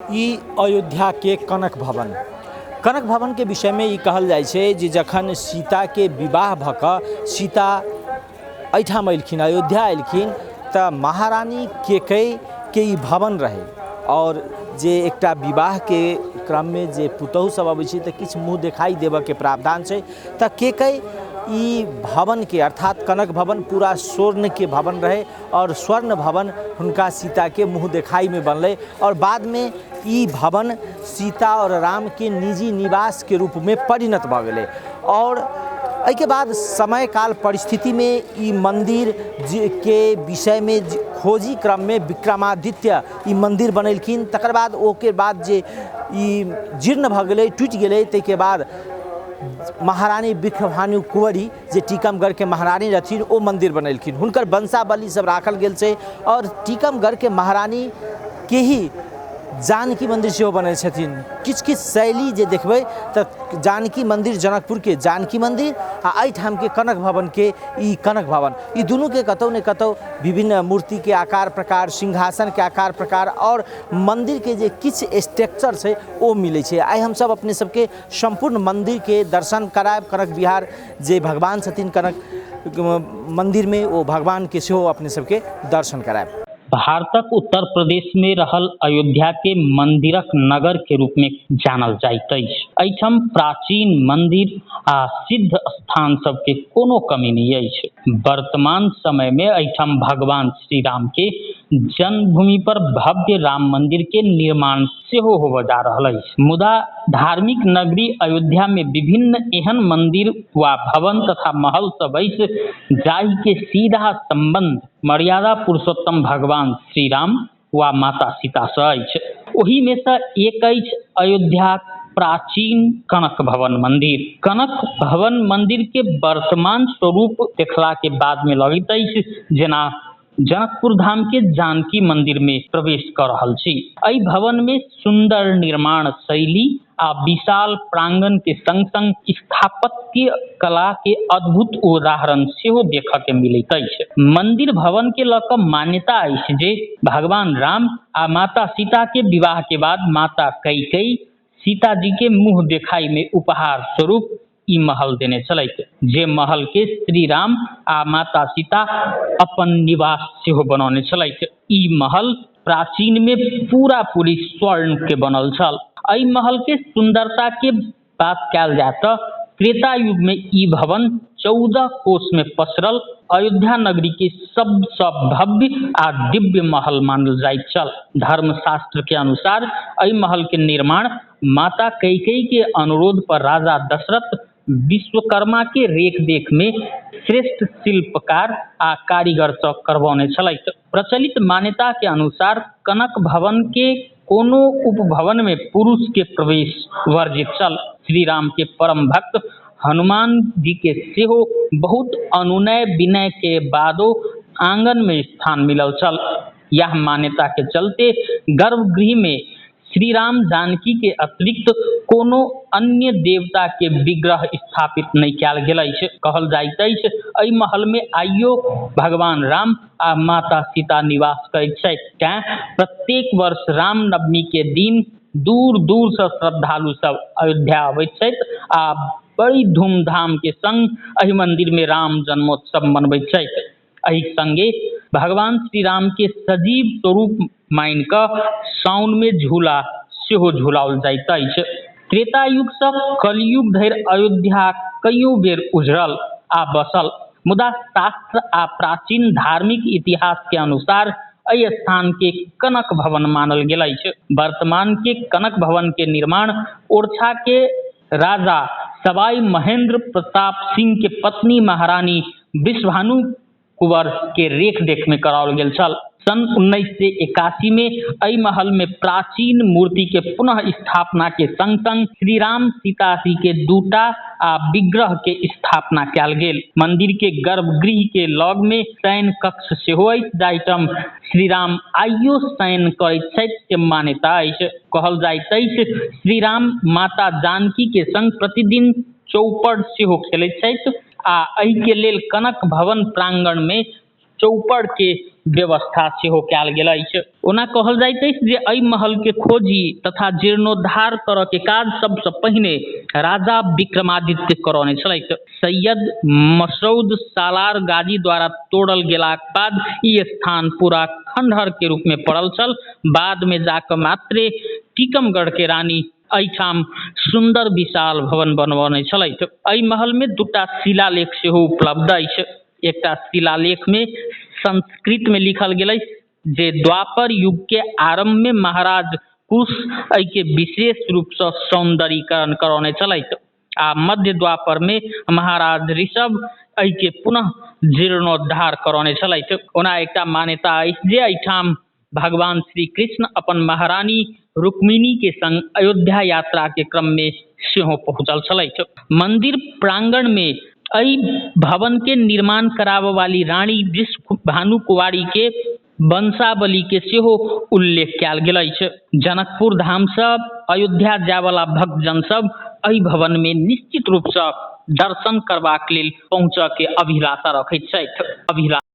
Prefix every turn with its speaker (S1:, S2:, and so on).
S1: ई अयोध्याके कनक भवन। कनक भवनके विषयमे ई कहल जाइ छै जे जखन सीताके विवाह भऽ कऽ सीता एहिठाम अयलखिन, अयोध्या अयलखिन, तऽ महारानी कैकेयीके ई भवन रहै। आओर जे एकटा विवाहके क्रममे जे पुतहु सब अबै छै तऽ किछु मुँह देखाइ देबऽके प्रावधान छै, तऽ कैकेयी ई भवनके अर्थात कनक भवन पूरा स्वर्णके भवन रहै आओर स्वर्ण भवन हुनका सीताके मुँह देखाइमे बनलै। आओर बादमे ई भवन सीता आओर रामके निजी निवासके रूपमे परिणत भऽ गेलै। आओर एहिके बाद समय काल परिस्थितिमे ई मन्दिर जे के विषयमे खोजी क्रममे विक्रमादित्य ई मन्दिर बनेलखिन। तकर बाद ओहिके बाद जे ई जीर्ण भऽ गेलै, टूटि गेलै, ताहिके बाद महारानी विक्रभानु कुंवरी जे टीकमगढ़के महारानी रहथिन ओ मन्दिर बनेलखिन। हुनकर वंशावली सब राखल गेल छै। आओर टीकमगढ़के महारानीके ही जानकी मन्दिर सेहो बनेने छथिन। किछु किछु शैली जे देखबै तऽ जानकी मन्दिर, जनकपुरके जानकी मन्दिर आ एहिठामके कनक भवनके ई कनक भवन, ई दुनूके कतहु ने कतहु विभिन्न मूर्तिके आकार प्रकार, सिंहासनके आकार प्रकार आओर मन्दिरके जे किछु स्ट्रक्चर छै ओ मिलै छै। आइ हमसब अपने सबके सम्पूर्ण मन्दिरके दर्शन करायब। कनक विहार जे भगवान छथिन कनक मन्दिरमे, ओ भगवानके सेहो अपने सबके दर्शन करायब।
S2: भारतक उत्तर प्रदेश में रहल अयोध्या के मंदिरक नगर के रूप में जानल जाइत अछि। एहिठाम प्राचीन मंदिर आ सिद्ध स्थान सबके कोनो कमी नहि अछि। वर्तमान समय में एहिठाम भगवान श्री राम के जन्मभूमि पर भव्य राम मंदिर के निर्माण सेहो होबय जा रहल अछि। मुदा धार्मिक नगरी अयोध्या में विभिन्न एहन मंदिर वा भवन तथा महल सब अछि जाहि के सीधा संबंध मर्यादा पुरुषोत्तम भगवान श्री राम वा माता सीता सँ अछि। ओहि में सँ एक अछि अयोध्याक प्राचीन कनक भवन मंदिर। कनक भवन मंदिर के वर्तमान स्वरूप देखला के बाद में लगैत अछि जेना जनकपुर धाम के जानकी मंदिर में प्रवेश कऽ रहल छी। एहि भवन में सुंदर निर्माण शैली आ विशाल प्रांगण के संग संग स्थापत्य कला के अद्भुत उदाहरण सेहो देखऽ के मिलैत अछि। मंदिर भवन के लऽ कऽ मान्यता अछि जे भगवान राम आ माता सीता के विवाह के बाद माता कैकेयी सीता जी के मुँह देखाई में उपहार स्वरूप ई महल देने छलथि, जे महल के श्री राम आ माता सीता अपन निवास सेहो बनौने छलथि। ई महल प्राचीन में पूरा पूरी स्वर्ण के बनल छल। एहि महल के सुंदरता के बात कयल जाय तऽ त्रेता युग में ई भवन 14 कोस में पसरल अयोध्या नगरी के सबसँ भव्य आ दिव्य महल मानल जाइत छल। धर्मशास्त्र के अनुसार एहि महल के निर्माण माता कैकेयी के अनुरोध पर राजा दशरथ विश्वकर्मा के रेख देख में श्रेष्ठ शिल्पकार आ कारीगर सँ करबौने छलथि। प्रचलित मान्यता के अनुसार कनक भवन के कोनो उपभवन में पुरुष के प्रवेश वर्जित छल। श्री राम के परम भक्त हनुमान जी के सेहो बहुत अनुनय विनय के बादो आंगन में स्थान मिलल छल। यह मान्यता के चलते गर्भगृह में श्री राम जानकी के अतिरिक्त कोनो अन्य देवता के विग्रह स्थापित नहि कयल गेल अछि। कहल जाइत अछि एहि महल में आइयो भगवान राम आ माता सीता निवास करैत छथि, तें प्रत्येक वर्ष रामनवमी के दिन दूर दूर सँ श्रद्धालु सब अयोध्या अबैत छथि आ बड़ी धूमधाम के संग एहि मंदिर में राम जन्मोत्सव मनबैत छथि। एहि संगे भगवान श्री राम के सजीव स्वरूप मानि कऽ साउन में झूला सेहो झुलाओल जाइत अछि। त्रेता युग सँ कलयुग धरि अयोध्या कइयो बेर उजड़ल आ बसल, मुदा शास्त्र आ प्राचीन धार्मिक इतिहास के अनुसार एहि स्थान के कनक भवन मानल गेल अछि। वर्तमान के कनक भवन के निर्माण ओरछा के राजा सवाई महेंद्र प्रताप सिंह के पत्नी महारानी विश्वभानु कुंवर के रेख देख में कराओल गेल छल। सन 1981 में एहि महल में प्राचीन मूर्ति के पुनः स्थापना के संग संग श्री राम सीता जी के दूटा आ विग्रह के स्थापना कयल गेल। मंदिर के गर्भगृह के लग में शयन कक्ष सेहो अछि, जाहिठाम श्री राम आइयो शयन करैत छथि के मान्यता अछि। कहल जाइत अछि श्री राम माता जानकी के संग प्रतिदिन चौपड़ सेहो खेलैत छथि आ एहि के लेल कनक भवन प्रांगण में चौपड़ के व्यवस्था सेहो कयल गेल अछि। ओना कहल जाइत अछि जे एहि महल के खोजी तथा जीर्णोद्धार करऽ के काज सबसँ पहिने राजा विक्रमादित्य करौने छलथि। सैयद मसऊद सालार गाजी द्वारा तोड़ल गेलाक बाद ई स्थान पूरा खंडहर के रूप में पड़ल छल। बाद में जाकऽ मात्रे टीकमगढ़ के रानी एहिठाम सुन्दर विशाल भवन बनवने छलथि। एहि महल में दूटा शिलालेख सेहो उपलब्ध अछि। एकटा शिलालेख में संस्कृत में लिखल गेल अछि जे द्वापर युग के आरंभ में महाराज कुश एहिके विशेष रूप से सौंदर्यीकरण करौने छलथि आ मध्य द्वापर में महाराज ऋषभ एहिके पुनः जीर्णोद्धार करौने छलथि। ओना एकटा मान्यता अछि जे एहिठाम भगवान श्री कृष्ण अपन महारानी रुक्मिणी के संग अयोध्या यात्रा के क्रम में सेहो पहुंचल छलथि। मंदिर प्रांगण में एहि भवन के निर्माण कराबऽ वाली रानी भानु कुमारी के वंशावली के सेहो उल्लेख कयल गेल अछि। जनकपुर धाम से अयोध्या जायवला भक्तजन सब एहि भवन में निश्चित रूप से दर्शन करबाक लेल पहुंचऽ के अभिलाषा रखैत छथि। अभिलाषा।